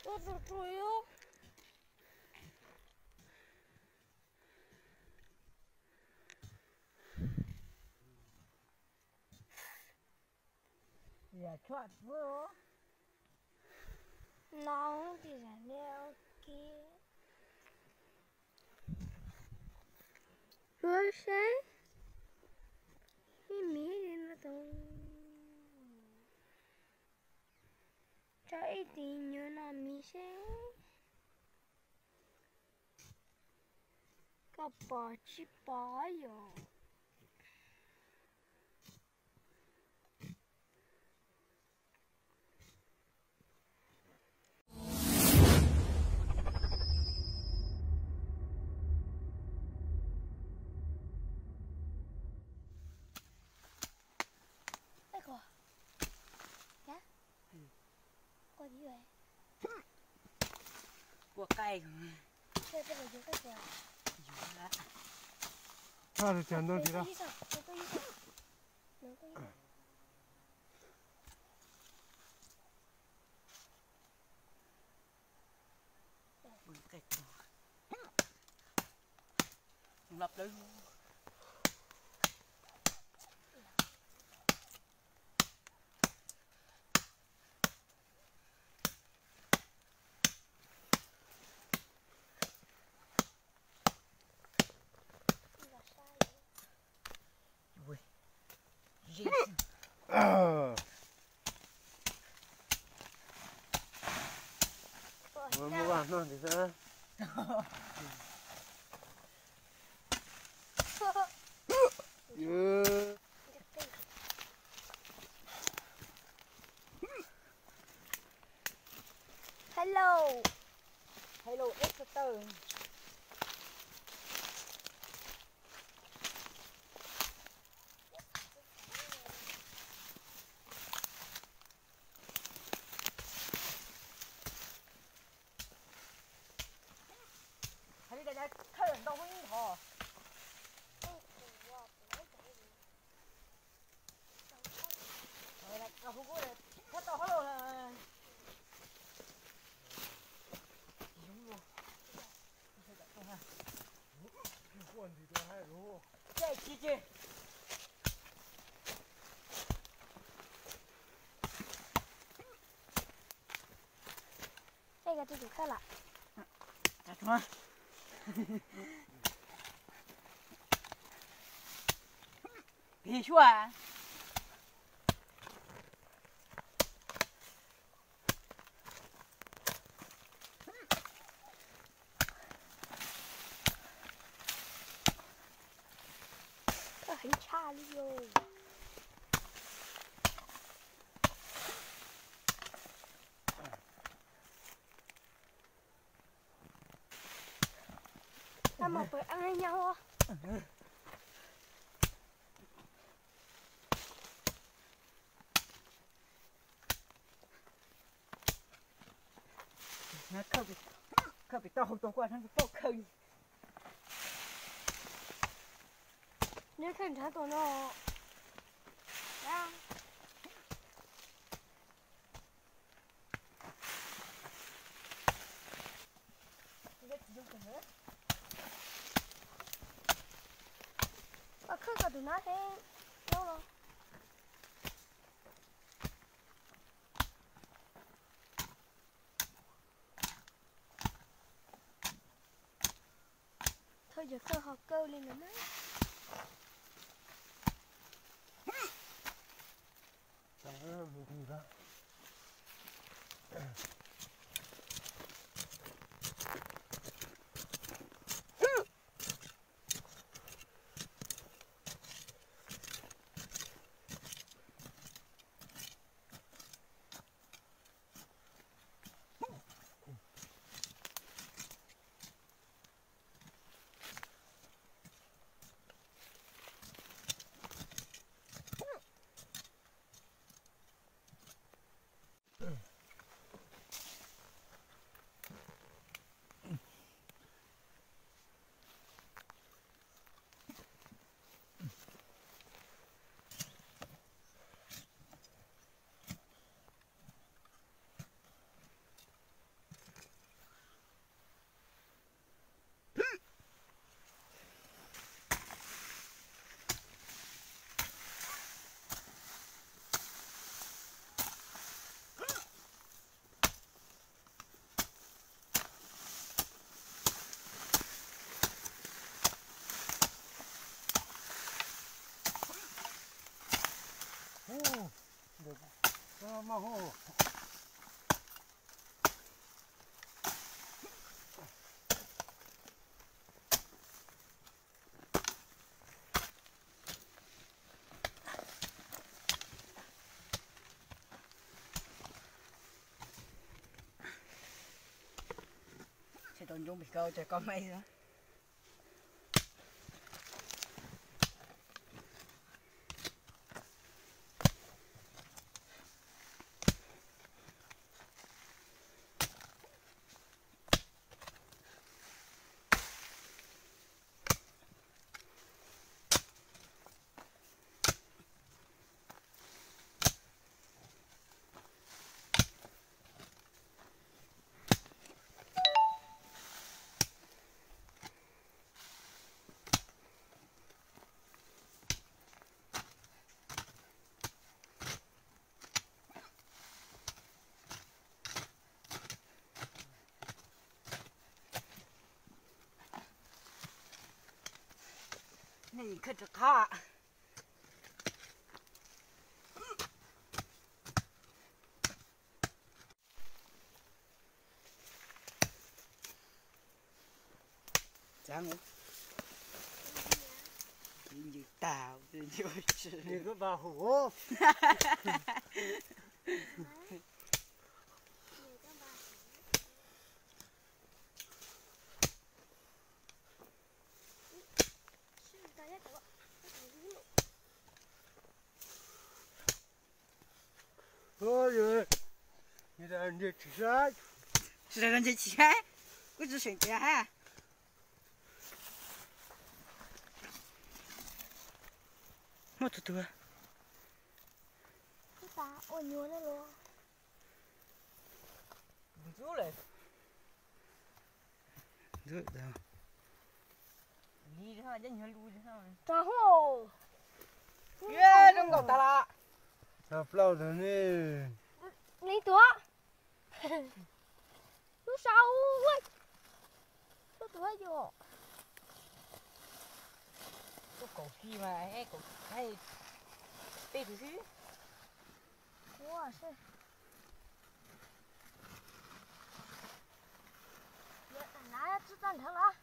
Tus tus tus yus. Yam tshuaj pwb. No tis zam ne ua ke. Ua seb. Ib miv li no tus. Tso ib tis nyuag no miv seb. Koj pom tsis pom yom? Kua qaij. Tshaj li cas ntau tis da. Muab vaj noj ntxiv xwb. Hello. Hello, Esther. Hais li cas thawj ntau ib hov. Hu kuj tau hauj lwm. Ces tsis ces. Ej, koj tus tus khawb lawm. Pig suab. Koj heev tshaj li yos. Koj mus pem eeb nyob. Khawb pem toj hauv tuag kuj tsis paub khawb li. Neb khawb nrhav tuaj no. Koj khawb koj tus nab thiab nyob no. Thawj yawg kawg ho kawg li ntawd na. Ces tau ntsoov pem koj ces koj maib xwb. Ncw tag, hu. Tsis tau ntses tsis saib, kuv tsis seem tias ha. Muaj tus twg? Ua nyuag na los. Ntxub lawm. Ntxub lawm. Li zoo nkaus tas lawm. Plaub tus ne. Li tuav. Lub sau, lub tuav yom. Lub kaum ki mas, kaum, peb tus xwb. Ua, na tsis tau nrhav los?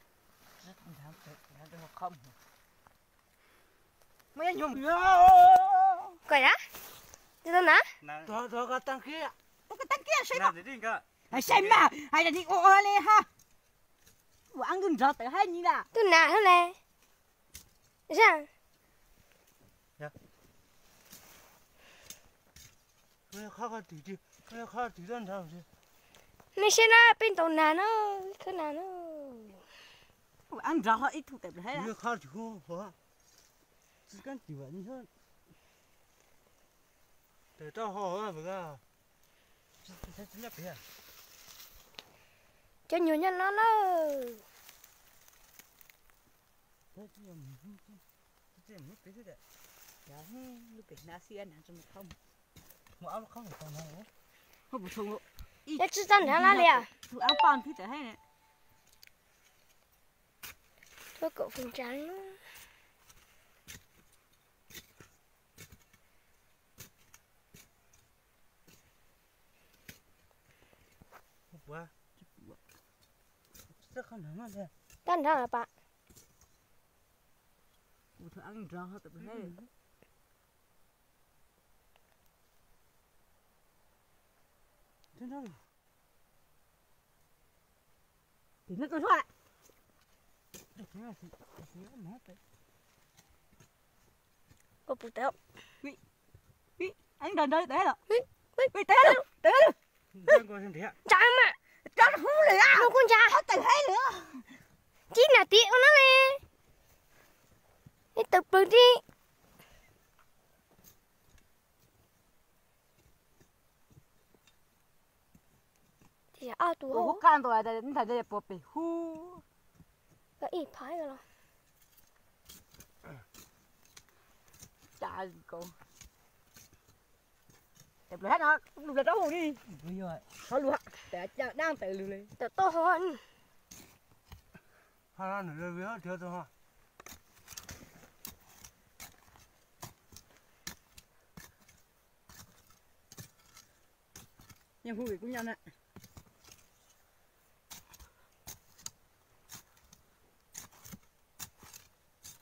Koj yam, tsis tau na? Tag kiag, tag kiag saib mas, hais tias ua ua li ha. Ua ab nkawj nrov tawm haib ni las. Twb na hab le. Zaj. Nej saib na, peb ntaus nas na, khawb nas na. Ab nrov ho ib tug tawm plaws haib. Cov nyuag nyob no na. Nyob tsis tau nrhav li. Tuaj kom fwm tsav. Tab nrhav los pas. Koj puas tawm? Ntsa mas, ntsa kuj ntsa. Cib nas tim ua no ne. Ib tawm plaws tim. Tias ob tug hub qaj ntau, ntawm puas pem hub. Ib phav los. Cas kau. Tes plaws hab no, lug plaws rau hauv ni. Qhov lug, tes dab tes lug le. Tes toj hov ni. Hab no nws lug vim hab rhiav tau hov. Nyob hu vim kuv nyob na.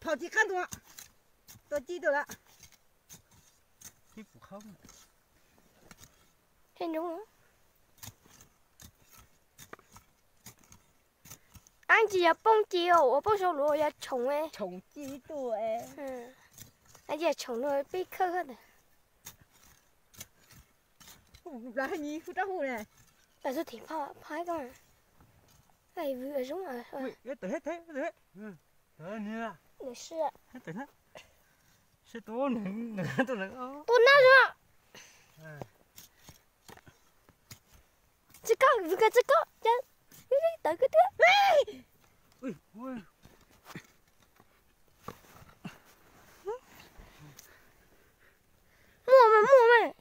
Thaum ci qab ntua, tua ci tuaj lawm. Tib pum qhaub. He nroo. Ab, tsis yog poob ci os, ua poob saum luag yog tshoom. Tshoom ci tuaj. Ab, tsis yog tshoom luag peb khawb ntag. Hu plaws hab nyi hu rab hu ne. Tam tus thim pho, pho hab koj. Vwm zoo. Tua nab zoo. Tsis koj, vwm koj tsis koj, cas tawv kawg tuaj. Muaj mas, muaj mas.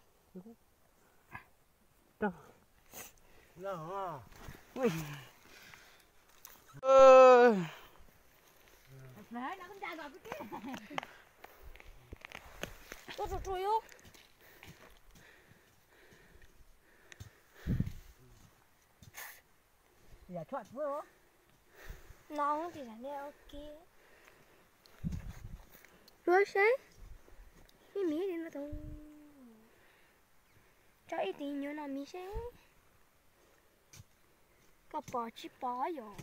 Tua tsuag tsuag yus. No ces zam ne ua ke. Luag seb, ib miv li no tau. Tso ib tis nyuag no miv seb koj pom tsis pom yom.